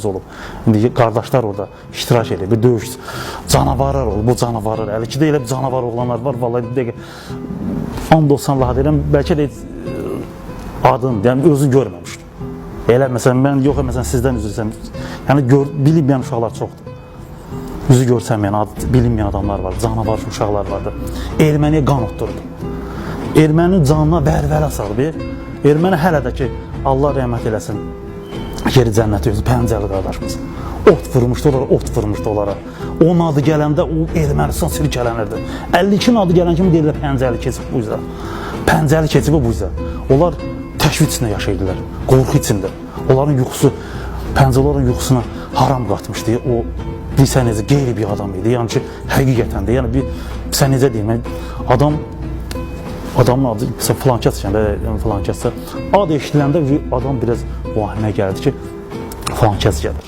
Olub. İndi qardaşlar orada iştirak edir. Bir döyüş canavarlar olub, bu canavarlar. 52-də elə bir canavar oğlanlar var. Vallahi bir dəqiqə and olsun Allaha deyirəm, bəlkə də adın, yəni özü görməmişdim. Elə məsələn mən yox, məsələn sizdən üzr istəyirəm. Yəni bilinməyən uşaqlar çoxdur. Üzü görsənməyən, ad, bilinməyən adamlar var, canavar uşaqlar vardı. Erməniyə qan otdurdu. Erməninin canına vərvələ saldı. Erməni hələ də ki, Allah rəhmət eləsin. Yeri cənnəti özü Pəncəli qardaşımız. Ot vurmuşdu onlara, ot vurmuşdu onlara. Onun adı gələndə o Ermənistan silkələnirdi. 52-nin adı gələn kimi deyirlər Pəncəli keçib bu üzə. Pəncəli keçib bu üzə. Onlar təşviş içində yaşayırdılar, qorxu içində. Onların yuxusu, Pəncəli yuxusuna haram qatmışdı. O bilsən necə qeyri bir adam idi. Yəni ki, həqiqətən də, yəni bir sən necə deyim, yəni adamın adı məsələn filankəs deyəndə, yəni filankəssə ad eşidiləndə adam biraz vahimə gəldi ki, filankəs gəlir.